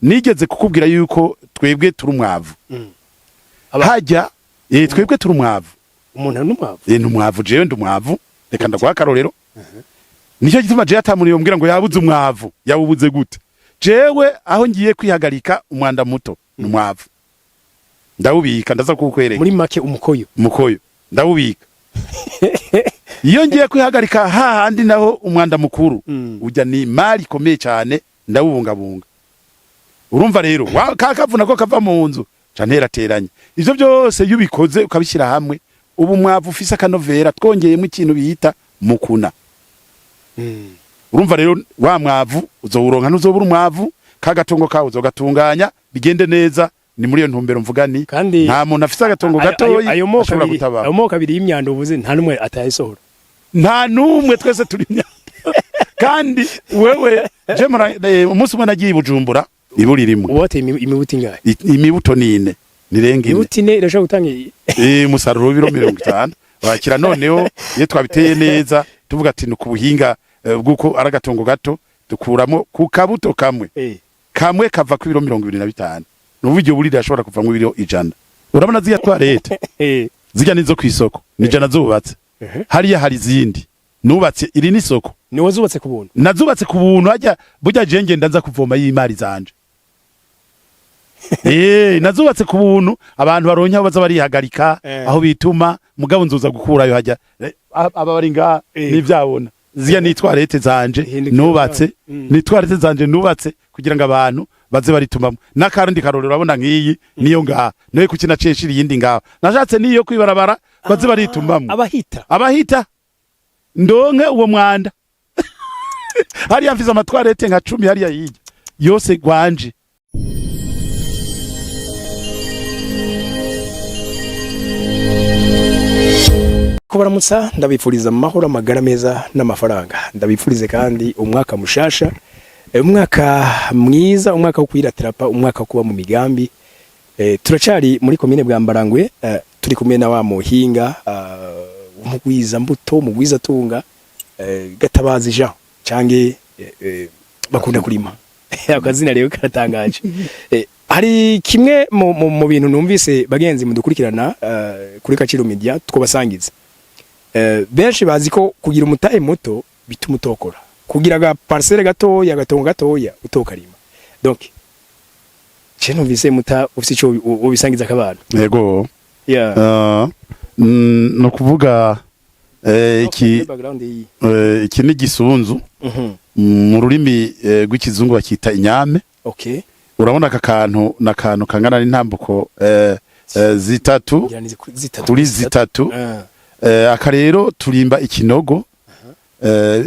Nigeze kukubwira yuko twebwe turi umwavu. Hajya twebwe turi umwavu. Umuntu ari n'umwavu? Ni umwavu, jewe ndi umwavu. Reka ndaguha akarorero. Nicyo gituma jewe atamuntu yombwira ngo yabuze umwavu. Yawubuze gute? Jewe aho ngiye kwihagarika umwanda muto ni umwavu, ndawubika, ndaza kuwukwereka. Muri make, umukoyo. Umukoyo ndawubika. Iyo ngiye kwihagarika hahandi naho umwanda mukuru ujya ni imari ikomeye cyane, ndawubungabunga. Urumva rero ka kavu nako kava mu nzu ca nterateranya. Ivyo byose iyo ubikoze ukabishyira hamwe, ubu umwavu ufise akanovera, twongeyemo ikintu bita mukuna. Urumva rero wa mwavu uzowuronka, ntuzobura umwavu, ka gatongo kawe uzogatunganya bigende neza. Ni muri iyo ntumbero mvuga ni Kandi nta muntu afise agatongo gatoyi ayo moko ashobora abiri, kutabara. ayo moko abiri y'imyanda ubuze, nta n'umwe atayisohora. Nta n'umwe, twese turi imyanda. Kandi wewe je umunsi umwe nagiye i Bujumbura iburi rimwe. Uba wateye imibuto ingahe? Imibuto ni ine, nirenga ine. Imibuto ine irashobora gutanga Umusaruro w'ibiro 50 wakira. Noneho iyo twabiteye neza, tuvuga ati ni ku buhinga bw'uko ari agatongo gato, dukuramo ku kabuto kamwe kamwe kava ku ibiro 25. Nubu iryo buri rirashobora kuvamwo ibiro 100. Urabona ziriya toilette, zirya nizo kw'isoko ni 100 zubatse. Hariya hari izindi nubatse, iri ni isoko. Ni wazubatse ku buntu? Nazubatse ku buntu. Hajya burya je ngenda nza kuvoma y'imari zanje. Nazubatse ku buntu, abantu baronke aho baza barihagarika, aho bituma. Mugabo nzoza gukurayo hajya. Aba bari ngaha nivyabona zirya ni toilette zanje Hindukira. nubatse. Ni toilette zanje nubatse kugira ngo abantu baze baritumamo. N'akarundi karorero, urabona nk'iyi niyo ngaha nawe kuki naceshira iyindi ngaha? Nashatse niyo kwibarabara baze baritumamo. Abahita. Abahita, ndonke uwo mwanda. Hariya mfise ama toilettes nka 10 hariya hirya yose gwanje. Kubaramutsa, ndabifuriza amahoro, amagara meza n'amafaranga. Ndabifurize kandi umwaka mushasha, umwaka mwiza, umwaka wo kwiratirapa, umwaka wo kuba mu migambi. Turacari muri komine Bwambarangwe, turi kumwe na wa muhinga, umugwiza mbuto, umugwiza tunga, Gatabazi Jean, canke bakunda kurima. Akazina rero karatangaje. Hari kimwe mu bintu numvise, bagenzi mudukurikirana kuri Kaciro Media, twobasangiza. Benshi bazi ko kugira umutahe muto bituma utokora, kugira aga parcelle gatoya, agatongo gatoya, utokarima. Donc je numvise muta ufise ico ubisangiza akabana. Yego. Yeah. No kuvuga iki Background iyi. Iki ni gisunzu. Mu rurimi rw'ikizungu bakita inyame. Urabona aka kantu na kantu kangana n'intambuko zitatu Ngira ni zitatu. kuri zitatu. Ah. Aka rero turimba ikinogo,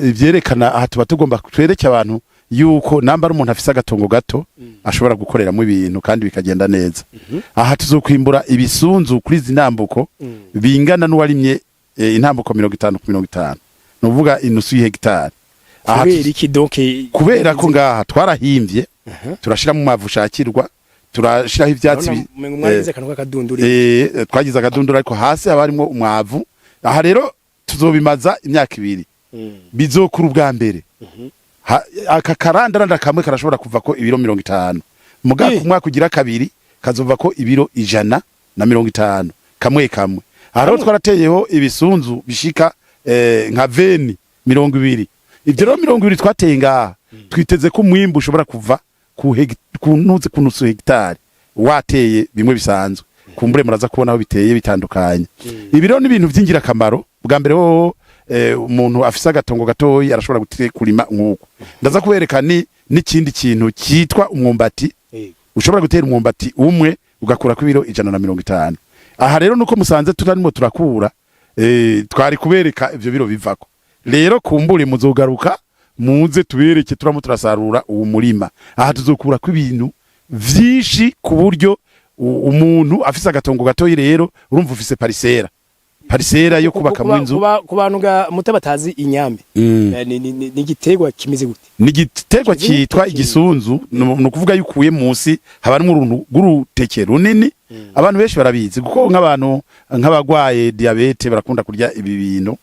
ivyerekana aha tuba tugomba twereke abantu yuko namba ari umuntu afise agatongo gato ashobora gukoreramo ibintu kandi bikagenda neza. Aha tuzokwimbura ibisunzu kuri izi ntambuko bingana n'uwarimye intambuko 50 ku 50, ni ukuvuga inusu y'ihegitari. Aha Kubera iki donc? Kubera ko ngaha twarahimbye, turashiramo umwavu ushakirwa, turashiraho ivyatsi. Umengo mwaragize akantu k'akadunduri. Twagize akadundura, ariko hasi haba harimwo umwavu. Aha rero tuzobimaza imyaka 2, bizokura ubwa mbere. Aka karandaranda kamwe karashobora kuva ko ibiro 50, muga ku mwaka ugira kabiri kazova ko ibiro 150 kamwe kamwe. Aha rero twarateyeho ibisunzu bishika nka veni 20. Ivyo rero 20 twateye ngaha, twiteze ko umwimbu ushobora kuva ku ntuze ku nusu hegitari wateye bimwe bisanzwe. Kumbure muraza kubona aho biteye bitandukanye. Ibi rero ni ibintu by'ingirakamaro. Bwa mbere hoho, umuntu afise agatongo gatoyi arashobora kurima nk'uko ndaza kubereka. Ni n'ikindi kintu cyitwa umwumbati. Ushobora gutera umwumbati umwe ugakura ku ibiro 150. Aha rero nuko musanze tutarimo turakura, twari kubereka ivyo biro bivako. Rero kumbure muzogaruka muze tubereke turamo turasarura uwo murima. Aha tuzokura ko ibintu vyinshi ku buryo umuntu afise agatongo gatoyi, rero urumva ufise parcelle yo kubakamwo inzu. Ku bantu ga muta batazi inyambe, ni igiterwa kimeze gute? Ni igiterwa cyitwa igisunzu. Ni ukuvuga yuko ukuye munsi haba harimo uruntu rw'uruteke runini. Abantu benshi barabizi kuko nk'abantu nk'abagwaye diabète barakunda kurya ibi bintu.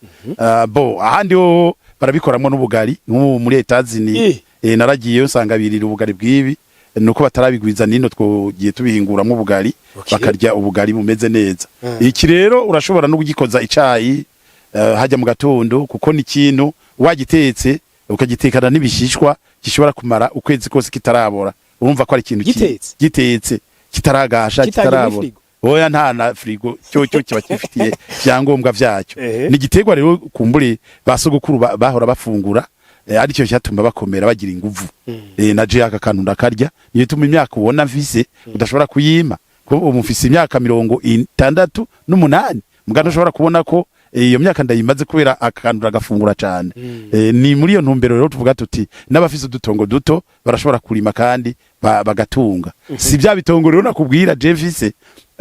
Bo ahandi ho barabikoramwo n'ubugari, nk'ubu muri Etazini. Naragiyeyo nsanga birira ubugari bw'ibi. Nuko batarabigwiza nino, twogiye tubihinguramwo ubugari, bakarya ubugari bumeze neza. Iki rero urashobora no kugikoza icayi hajya mu gatondo, kuko ni ikintu wagitetse ukagitekana n'ibishishwa gishobora kumara ukwezi kose kitarabora. Urumva ko ari ikintu Gitetse? Gitetse, kitaragasha, Kitagiye muri kitarabora. frigo? Oya, nta na frigo, cyo kiba kifitiye vyangombwa vyacyo. Ni igiterwa rero kumbure ba sogokuru bahora bafungura, aricyo cyatuma bakomera, bagira inguvu. Na je aka kantu ndakarya, niyo ituma imyaka ubona mfise udashobora kuyima, ko ubu mfise imyaka 68, mugabo ushobora kubona ko iyo myaka ndayimaze kubera akantu ndagafungura cyane. Ni muri iyo ntumbero rero tuvuga tuti n'abafise udutongo duto barashobora kurima kandi bagatunga. Si bya bitongo rero nakubwira je mfise,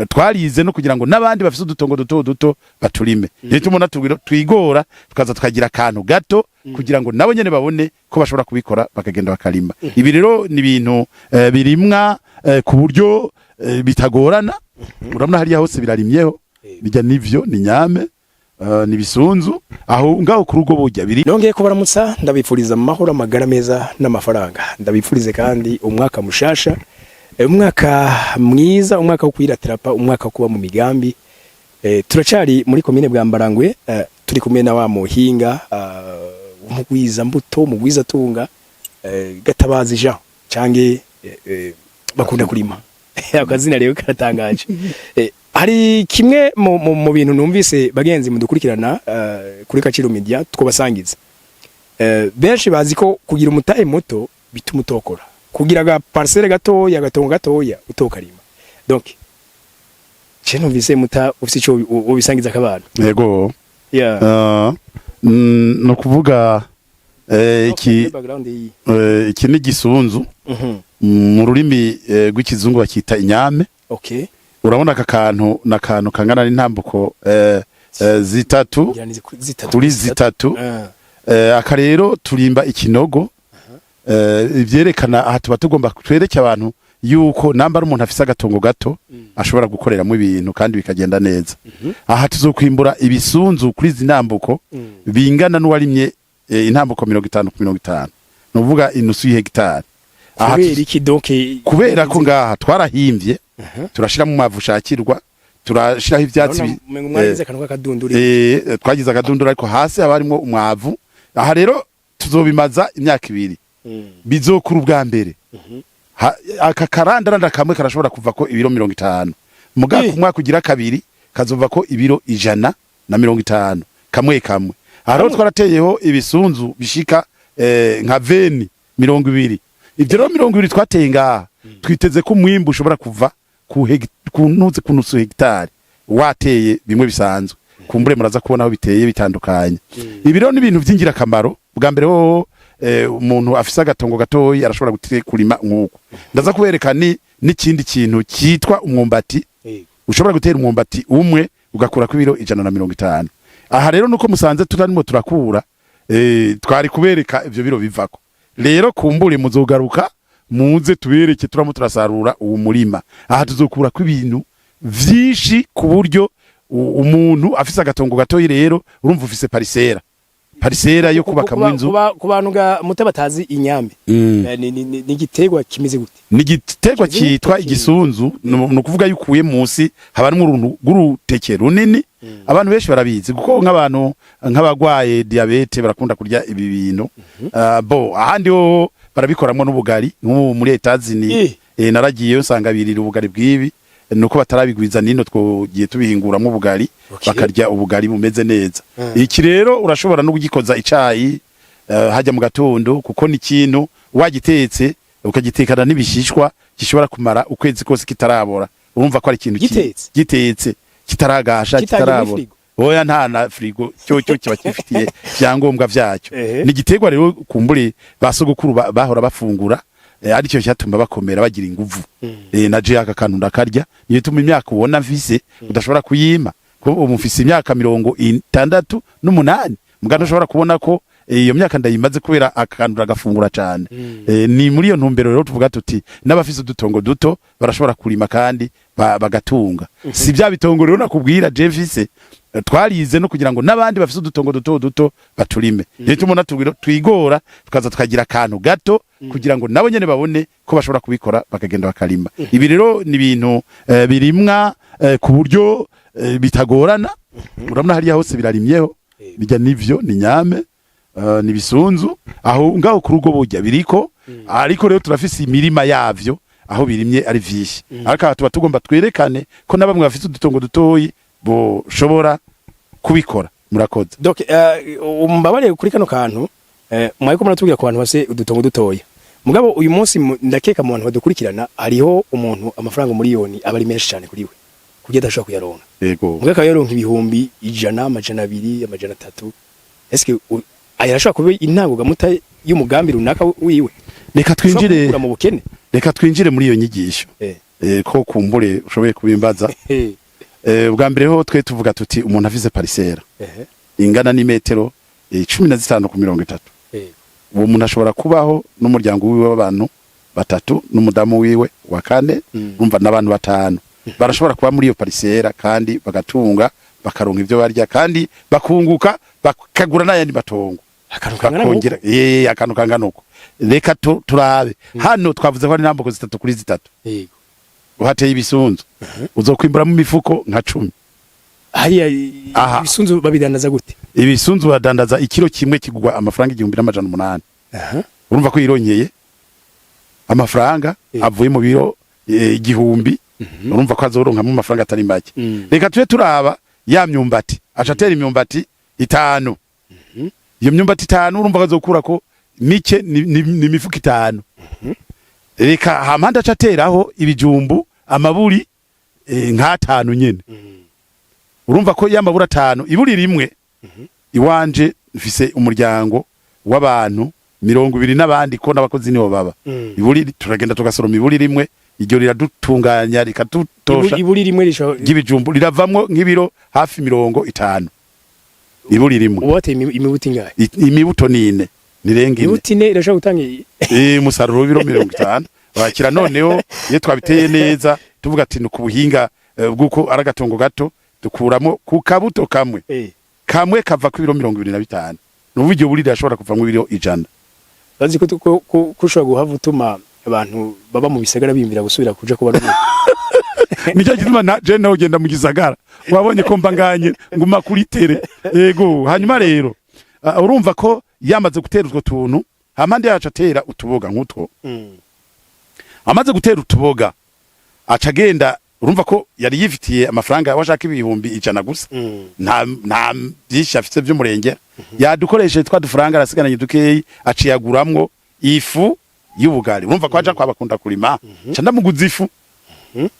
twarize no kugira ngo n'abandi bafise udutongo duto duto baturime. Niyo tubona twigora tukaza tukagira akantu gato kugira ngo nabo nyene babone ko bashobora kubikora, bakagenda bakarima. Ibi rero ni ibintu birimwa ku buryo bitagorana. Urabona hariya hose birarimyeho, bijya nivyo ni nyame, ni bisunzu aho ngaho ku rugo burya biri. Nongeye kubaramutsa, ndabifuriza amahoro, amagara meza n'amafaranga. Ndabifurize kandi umwaka mushasha, umwaka mwiza, umwaka wo kwiratirapa, umwaka wo kuba mu migambi. Turacari muri komine Bwambarangwe, turi kumwe na wa muhinga umugwiza mbuto, mugwiza tunga, Gatabazi Jean cange bakunda kurima. Akazina rero karatangaje. Hari kimwe mu bintu numvise, bagenzi mudukurikirana kuri Kaciro Media, twobasangiza. Benshi bazi ko kugira umutahe muto bituma utokora, kugira aga parcelle gatoya, agatongo gatoya, utokarima. Donc je numvise muta ufise ico ubisangiza kabana. Yego. Yeah. No kuvuga iki Background iyi. Iki ni gisunzu. Mu rurimi rw'ikizungu bakita inyame. Urabona aka kantu na kantu kangana n'intambuko 3 Ngira ni 3. Kuri 3. Ah. Aka rero turimba ikinogo, ivyerekana aha tuba tugomba twereke abantu yuko namba ari umuntu afise agatongo gato ashobora gukoreramo ibintu kandi bikagenda neza. Aha tuzokwimbura ibisunzu kuri izi ntambuko bingana n'uwarimye intambuko 50 ku 50, ni ukuvuga inusu y'hegitari. Aha Kubera iki donc? Kubera ko ngaha twarahimvye, turashiramo umwavu ushakirwa, turashiraho ivyatsi. Umengo mwagize akantu k'akadunduri. Twagize akadundura, ariko hasi haba harimwo umwavu. Aha rero tuzobimaza imyaka 2, bizokura ubwa mbere. Aka karandaranda kamwe karashobora kuva ko ibiro 50 muga ku mwaka ugira kabiri kazova ko ibiro 150 kamwe kamwe. Aha rero twarateyeho ibisunzu bishika nka 20, 20. Ivyo rero 20 twateye ngaha, twiteze ko umwimbu ushobora kuva ku ntuze ku nusu hegitari wateye bimwe bisanzwe. Kumbure muraza kubona aho biteye bitandukanye. Ibi rero ni ibintu by'ingirakamaro. Bwa mbere hoho, umuntu afise agatongo gatoyi arashobora kurima nk'uko ndaza kubereka. Ni n'ikindi kintu cyitwa umwumbati. Ushobora gutera umwumbati umwe ugakurako ibiro 150. Aha rero nuko musanze tutarimo turakura, twari kubereka ivyo biro bivako. Rero kumbure muzogaruka muze tubereke turamo turasarura uwo murima. Aha tuzokurako ibintu vyinshi ku buryo umuntu afise agatongo gatoyi, rero urumva ufise parcelle yo kubakamwo inzu. Ku bantu ga muta batazi inyambe, ni igiterwa kimeze gute? Ni igiterwa Kimeze cyitwa gute? igisunzu. Ni ukuvuga yukuye munsi haba harimwo uruntu rw'uruteke runini. Abantu benshi barabizi, kuko nk'abantu nk'abagwaye diabète barakunda kurya ibi bintu. Bo ahandi ho barabikoramwo n'ubugari, nk'ubu muri Etazini. Naragiyeyo nsanga birira ubugari bw'ibi. Nuko batarabigwiza nino, twogiye tubihinguramwo ubugari, bakarya ubugari bumeze neza. Iki rero urashobora no kugikoza icayi hajya mu gatondo, kuko ni ikintu wagitetse ukagitekana n'ibishishwa gishobora kumara ukwezi kose kitarabora. Urumva ko ari ikintu Gitetse? Gitetse, kitaragasha, Kitagiye muri kitarabora. frigo? Oya, nta na frigo, cyo kiba kifitiye vyangombwa vyacyo. Ni igiterwa rero kumbure ba sogokuru bahora bafungura, aricyo cyatuma bakomera, bagira inguvu. Na je aka kantu ndakarya, niyo ituma imyaka ubona mfise udashobora kuyima, ko ubu mfise imyaka 68, mugabo ushobora kubona ko iyo myaka ndayimaze kubera akantu ndagafungura cyane. Ni muri iyo ntumbero rero tuvuga tuti n'abafise udutongo duto barashobora kurima kandi bagatunga. Si bya bitongo rero nakubwira je mfise, twarize no kugira ngo n'abandi bafise udutongo duto duto baturime. Niyo tubona twigora tukaza tukagira akantu gato. kugira ngo nabo nyene babone ko bashobora kubikora, bakagenda bakarima. Ibi rero ni ibintu birimwa ku buryo bitagorana. Urabona hariya hose birarimyeho, bijya nivyo ni nyame, ni bisunzu aho ngaho ku rugo burya biriko. Ariko rero turafise imirima yavyo aho birimye ari vyinshi, ariko aha tuba tugomba twerekane ko na bamwe bafise udutongo dutoyi boshobora kubikora. Murakoze. Donc umbabarire kuri kano kantu, mwariko muratubwira ku bantu bafise udutongo dutoya, mugabo uyu munsi ndakeka mu bantu badukurikirana hariho umuntu amafaranga miliyoni aba ari menshi cyane kuri we kuburyo adashobora kuyaronka. Mugabo akaba yaronka 100,000, 200, 300. Eske aya arashobora kuba intango y'umugambi runaka wiwe? Reka Ushobora twinjire kumukura mu bukene. Reka twinjire muri iyo nyigisho. Ko kumbure ushoboye kubimbaza. Bwa mbere ho twe tuvuga tuti umuntu afise parcelle ingana n'imetero 15 ku 30, uwo muntu ashobora kubaho n'umuryango wiwe w'abantu batatu n'umudamu wiwe wa kane. Urumva n'abantu batanu barashobora kuba muri iyo parcelle kandi bagatunga, bakaronka ibyo barya, kandi bakunguka, bakagura n'ayandi matongo. Akantu kangana nk'uko? Bakongera akantu kangana uko. Reka turabe hano, twavuze ko ari intambuko 3 kuri 3. Uhateye ibisunzu uzokwimburamo imifuko nka 10. Hariya? Aha. Ibisunzu babidandaza gute? Ibisunzu badandaza ikiro kimwe kigurwa amafaranga 1800. Urumva ko yirongeye amafaranga avuye mu biro 1000. Urumva ko azoronkamo amafaranga atari make. Reka tube turaba ya myumbati, aca atera imyumbati itanu. Iyo myumbati itanu urumva ko azokura ko mike, ni imifuko itanu. Reka hampande aca ateraho ibijumbu amaburi nk'atanu nyene. Urumva ko ya maburi atanu, iburi rimwe, iwanje mfise umuryango w'abantu 20 n'abandi ko n'abakozi nibo baba. Iburi turagenda tugasoroma iburi rimwe, iryo riradutunganya, rikadutosha. Iburi rimwe rishobora Ry'ibijumbu riravamwo nk'ibiro hafi 50, iburi rimwe. Uba wateye imibuto ingahe? Imibuto ni ine, nirenga ine. Imibuto ine irashobora gutanga Umusaruro w'ibiro 50 wakira. Noneho iyo twabiteye neza, tuvuga ati ni ku buhinga bw'uko ari agatongo gato, dukuramo ku kabuto kamwe, kamwe kava ku ibiro 25. Nubu iryo buri rirashobora kuvamwo ibiro 100. Bazi ko ushobora guhava utuma abantu baba mu bisagara biyumvira gusubira kuja kuba ruguru. Nicyo gituma na je nawe ugenda mu gisagara, wabonye ko mba nganye nguma kuri terre. Yego. Hanyuma rero urumva ko yamaze gutera utwo tuntu, hampande yacu atera utuboga nk'utwo. Amaze gutera utuboga aca agenda, urumva ko yari yifitiye amafaranga washaka 100,000 gusa, nta byinshi afite by'umurenge, yadukoresheje twa dufaranga arasigaranye dukeyi, aciyaguramwo ifu y'ubugari. Urumva ko aja kwabakunda kurima, ca ndamuguza ifu,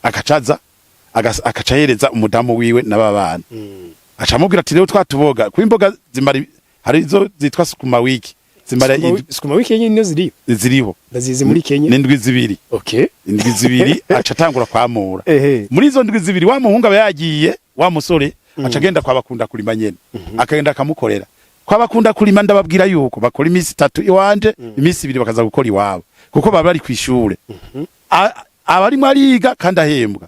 akacaza akaca ahereza umudamu wiwe n'aba bana. Aca amubwira ati rero twatuboga kuba imboga zimara, hari izo zitwa sukuma wiki zimara Sukuma wiki nyine niyo ziriyo? Ziriho. Ndazizi muri Kenya. N'indwi 2. Indwi 2 aca atangura kwamura. Muri izo ndwi 2 wa muhungu aba yagiye, wa musore aca agenda kwa bakunda kurima nyene, akagenda akamukorera. Kwa bakunda kurima ndababwira yuko bakora iminsi 3 iwanje, iminsi 2 bakaza gukora iwabo, kuko baba bari kw'ishure. Aba arimo ariga kandi ahembwa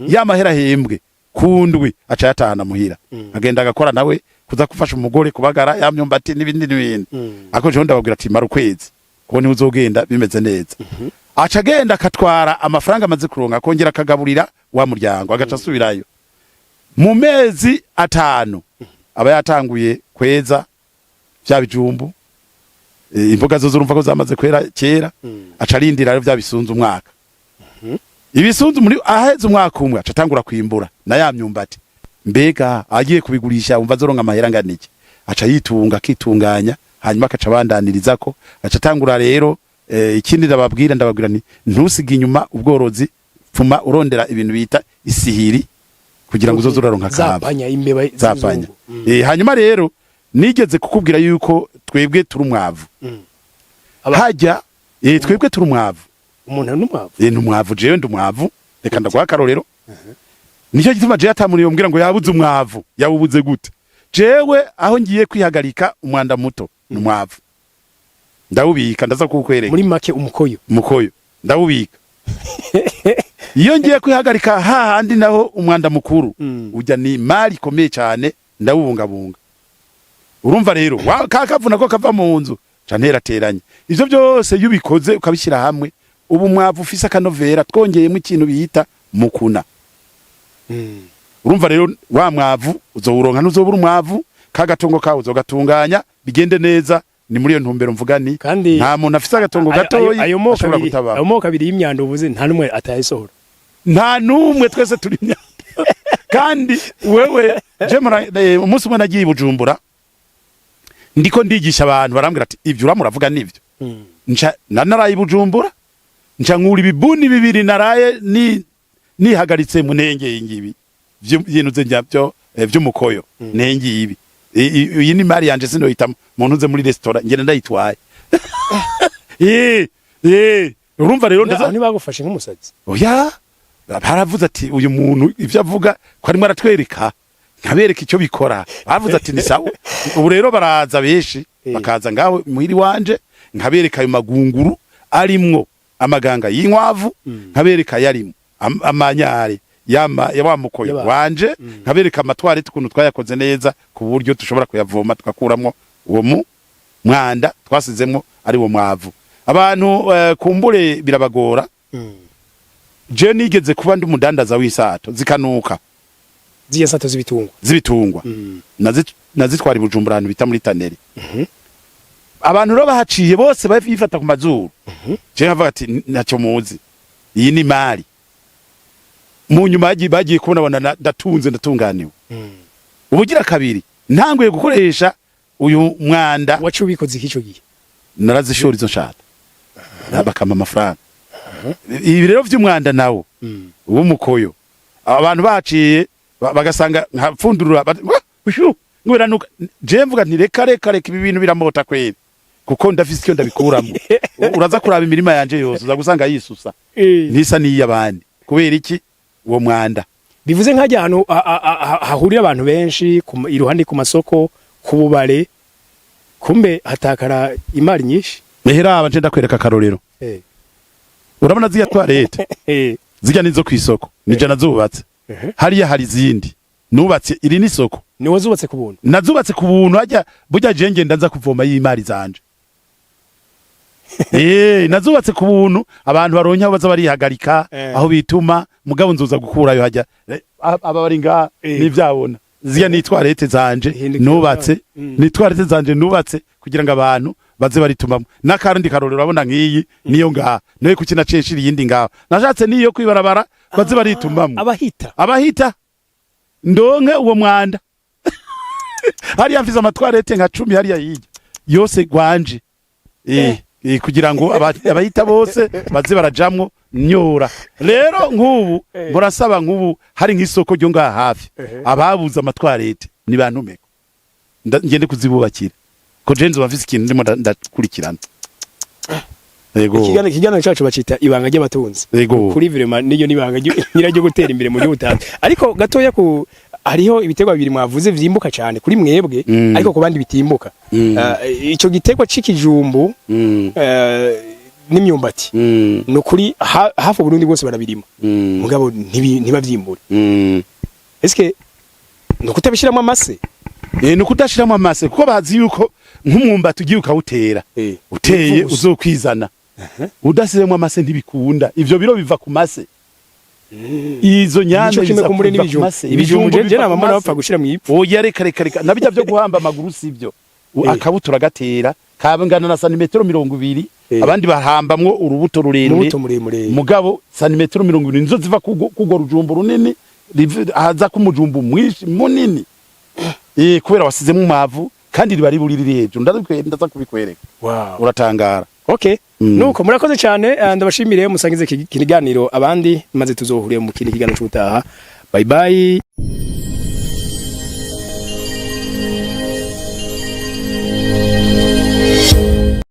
ya mahera ahembwe ku ndwi, aca yatahana muhira, agenda agakora nawe kuza gufasha umugore kubagara ya myumbati n'ibindi n'ibindi. Ariko jewe ndababwira ati mara ukwezi kuko niho uzogenda bimeze neza. Aca agenda akatwara amafaranga amaze kuronka, akongera akagaburira wa muryango, agaca asubirayo. Mu mezi 5 aba yatanguye kweza vya bijumbu. Imboga zo urumva ko zamaze kwera kera. Aca arindira rero vya bisunzu umwaka, ibisunzu muri aheze umwaka umwe aca atangura kwimbura na ya myumbati. Mbega agiye kubigurisha umva azoronka amahera angana iki? Aca yitunga, akitunganya, hanyuma akaca abandaniriza ko aca atangura rero. Ikindi ndababwira ni ntusige inyuma ubworozi, pfuma urondera ibintu bita isihiri kugira ngo uzoze uraronka akaba zapanya imbeba zapanya. z'inzungu. Hanyuma rero nigeze kukubwira yuko twebwe turi umwavu. Hajya twebwe turi umwavu. Umuntu ari n'umwavu? Ndi umwavu, jewe ndi umwavu. Reka ndaguha akarorero. Nicyo gituma jewe atamuriye mbwira ngo yabuze umwavu, yawubuze gute? Jewe aho ngiye kwihagarika umwanda muto ni umwavu, ndawubika, ndaza kuwukwereka. Muri make umukoyo? Umukoyo ndawubika. Iyo ngiye kwihagarika hahandi naho umwanda mukuru ujya, ni mari ikomeye cyane, ndawubungabunga. Urumva rero ka kavu nako kava mu nzu. Ca nterateranya ivyo byose. Iyo ubikoze ukabishyira hamwe, ubu umwavu ufise akanovera, twongeyemo ikintu bita mukuna. Urumva rero wa mwavu uzowuronka, ntuzobura umwavu, kagatongo kawe uzogatunganya bigende neza. Ni muri iyo ntumbero mvuga ni Kandi nta muntu afise agatongo gatoyi ayo moko ashobora abiri, kutabara. Ayo moko abiri y'imyanda uvuze, nta n'umwe atayisohora. Nta n'umwe, twese turi imyanda. Kandi wewe je umunsi umwe nagiye i Bujumbura, ndiko ndigisha abantu, barambwira ati: "Ibyo uramuravuga nivyo?" Nca naraye i Bujumbura, nca nkura ibibuni bibiri naraye ni nihagaritse mu nenge ngibi vy'inuze byo vy'umukoyo nenge ibi. Iyi ni mari yanje, sinoyita muntu nze muri restaurant, ngenda ndayitwaye. Urumva rero ndaza Aho ntibagufashe nk'umusazi? Oya, baravuze ati: "Uyu muntu ivyo avuga ko arimo aratwereka, nkabereka icyo bikora." Bavuze ati: "Ni sawa." Ubu rero baraza benshi, bakaza ngaho muhiri wanje, nkabereka ayo magunguru arimwo amaganga y'inkwavu, nkabereka ayarimwo amanyare yama ya wa mukoyo wanje, nkabereka ama toilettes ukuntu twayakoze neza ku buryo dushobora kuyavoma tugakuramwo uwo mu mwanda twasizemwo, ari wo mwavu. Abantu kumbure birabagora. Je nigeze kuba ndi umudandaza w'isato zikanuka. Z'iyo sato z'ibitungwa? Z'ibitungwa. Nazitwara i Bujumbura, ahantu bita muri tannerie. Abantu rero bahaciye bose bifata ku mazuru. Je nkavuga ati: "Ntacyo muzi, iyi ni mari." Mu nyuma bagiye kubona bona ndatunze, ndatunganiwe. Ubugira kabiri ntanguye gukoresha uyu mwanda. Waciye ubikoze iki ico gihe? Narazishora izo nshata, bakampa amafaranga. Ibi rero vy'umwanda nawo w'umukoyo, abantu baciye bagasanga nkapfundurura bati: "Wah, ushu ngo biranuka." Je mvuga nti: "Reka, reka, reka, ibi bintu biramota kweri," kuko ndafise icyo ndabikuramwo. Uraza kuraba imirima yanje yose, uza gusanga yisusa, ntisa n'iy'abandi. Kubera iki? Uwo mwanda. Bivuze nk'ajya ahantu hahurira abantu benshi, iruhande ku masoko, ku bubare, kumbe hatakara imari nyinshi. Mehera aba nje ndakwereka akarorero. Urabona ziriya toilettes? Zirya nizo kw'isoko, nije nazubatse. Hariya hari izindi nubatse, iri ni isoko. Ni wazubatse ku buntu? Nazubatse ku buntu. Hajya burya je ngenda nza kuvoma y'imari zanje. Nazubatse ku buntu, abantu baronke aho baza barihagarika, aho bituma. Mugabo nzoza gukurayo hajya. Aba bari ngaha nivyabona zirya ni toilettes zanje Hindukira. nubatse. Ni toilettes zanje nubatse kugira ngo abantu baze baritumamo. N'akandi karorero, urabona nk'iyi niyo ngaha niyo kuki naceshira iyindi ngaha, nashatse niyo kwibarabara baze baritumamo. Abahita. Abahita, ndonke uwo mwanda. Hariya mfise ama toilettes nka 10 hariya hirya yose gwanje, kugira ngo abahita bose baze barajamwo nyora. Rero nk'ubu murasaba, nk'ubu hari nk'isoko ryo ngaha hafi, ababuze ama toilettes ni bantumeko, ngende kuzibubakira, ko je nzoba mfise ikintu ndimo ndakurikirana. Yego. Ikiganiro cyacu bacita Ibanga ry'Abatunzi. Kuri vraiment niyo nibanga nyiraryo gutera imbere mu by'ubutanzi. Ariko gatoya, ku hariho ibiterwa bibiri mwavuze vyimbuka cyane kuri mwebwe, ariko ku bandi bitimbuka. Ico giterwa c'ikijumbu n'imyumbati, ni ukuri hafi Burundi bwose barabirima, mugabo ntibavyimbure. Eske ni ukutabishiramo amase? Ni ukudashiramo amase, kuko bazi yuko nk'umwumbati ugiye ukawutera, uteye Ipfa gusa. uzokwizana. Udasizemo amase ntibikunda. Ivyo biro biva ku mase, izo nyanya Nico kimwe biza kumbure kuva ku n'ibijumbu. mase. Ibijumbu je biva ku namama mase. bapfa gushira mu ipfu. Oya, reka, reka, reka, nabijya byo guhamba amaguru sibyo. Akabuto uragatera kangana na santimetero 20. Abandi bahambamwo urubuto rurerure. Urubuto muremure. Mugabo santimetero 20 nizo ziva kugwo rujumbu runini, haza k'umujumbu mwinshi munini, kubera wasizemo umwavu kandi riba riburi riri hejuru. Ndaza kubikwereka. Uratangara. Okay. Nuko murakoze cyane, ndabashimire, musangize iki kiganiro abandi, maze tuzohurire mu kindi kiganiro cy'ubutaha. Bye bye.